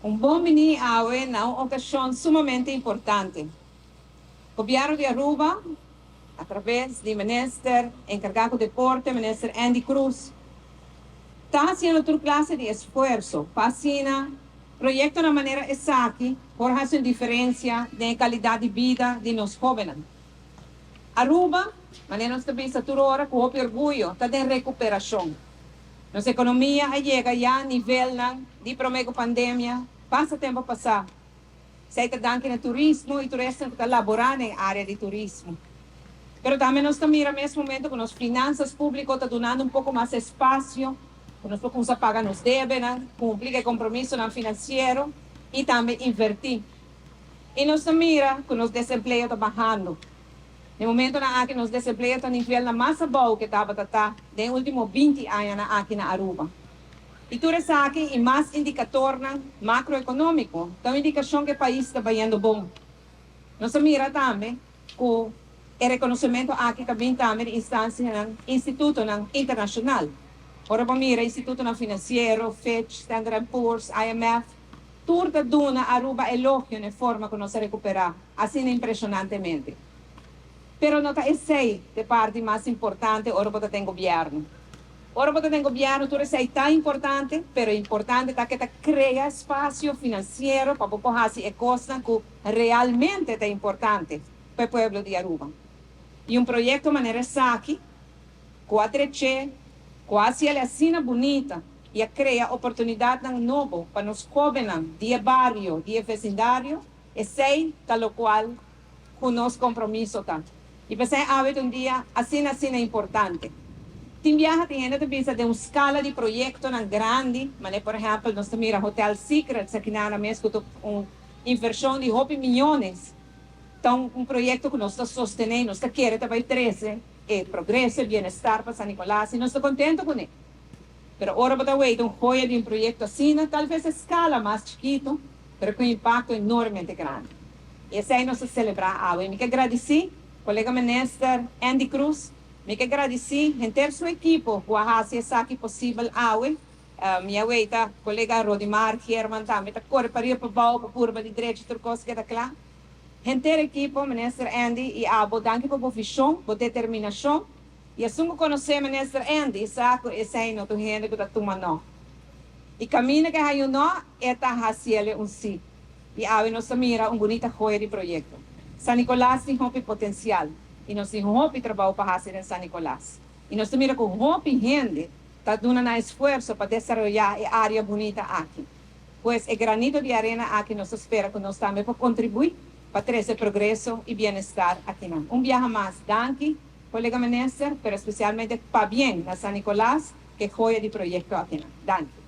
Un bon bini awe na un ocasion sumamente importante. Gobierno di Aruba, a traves di Minister encarga cu Deporte, Minister Endy Croes, ta haciendo tur clase di esfuerso pa asina proyectonan manera esaki por haci un diferencia den e calidad di bida di nos hobennan. Aruba, manera nos ta bisa tur ora cu hopi orguyo, ta den recuperacion. Nos economia a yega ya nivelnan di prome cu pandemia pasa tempo pasa. Esey ta danki na turismo y tur esnan cu ta labora den area di turismo. Pero tambe nos ta mira mes momento cu nos finanzas publico ta dunando un poco mas espacio cu nos por cuminsa paga nos debenan, cumpli cu e compromisonan financiero y tambe inverti. Y nos ta mira cu nos desempleo ta bahando. Na e momentonan aki nos desempleo ta nivelnan mas abou cu e tabata ta den e ultimo 20 añanan aki na Aruba. Y tur esaki y mas indicatornan macroeconomico ta un indicacion cu e pais ta bayendo bon. Nos a mira tambe cu e reconocimento aki ta bin tambe di instancianan, institutonan internacional. Ora bo mira institutonan financiero, Fitch, Standard and Poor's, IMF, tur ta duna Aruba elogio na e forma cu nos a recupera asina impresionantemente. Pero no ta esey t'e parti mas importante ora bo ta den gobierno. Ora bo ta den gobierno tur esey ta importante, pero importante ta cu ta crea espacio financiero pa bo por haci e cosnan cu realmente ta importante pa e pueblo di Aruba. Y un proyecto manera esaki, cu a trece, cu a haci el asina bunita y a crea oportunidadnan nobo pa nos hobennan di e bario, di e vecindario, esey ta locual cu nos compromiso ta. Y p'esey awe ta un dia asina asina importante. Tin biaha tin hende ta bisa den un scala di proyectonan grandi, manera por ehempel nos ta mira Hotel Secrets aki na mes cu ta un inversion di hopi miyones, ta un proyecto cu nos ta sostene, nos ta kere ta bay trece e progreso, e bienestar pa San Nicolas y nos ta contento cune. Pero ora bo ta weita un joya di un proyecto asina, tal vez e scala mas chikito, pero cu un impacto enormemente grandi. Y esey nos ta celebra awe. Mi ke gradici colega Minister Endy Croes, mi ke gradici henter su ekipo cu a haci esaki posibel awe. Mi a weita colega Rodimar Geerman tambe ta core pa riba pa bou pa purba di drecha tur cos keda cla. Henter ekipo, Minister Endy y abo, danki pa bo vision, bo determinacion. Y esun cu conoce Minister Endy sa cu esey no ta un hende cu ta tuma no. Y caminda cu e haña un no, e ta haciele un si. Y awe nos ta mira un bunita joya di proyecto. San Nicolas tin hopi potencial y nos tin hopi trabou pa haci den San Nicolas. Y nos ta mira cu hopi hende ta duna nan esfuerso pa desaroya e area bunita aki. Pues e granito di arena aki nos ta spera cu nos tambe por contribui pa trece progreso y bienestar akinan. Un biaha mas, danki, colega Minister, pero especialmente pabien na San Nicolas cu e joya di proyecto akinan. Danki.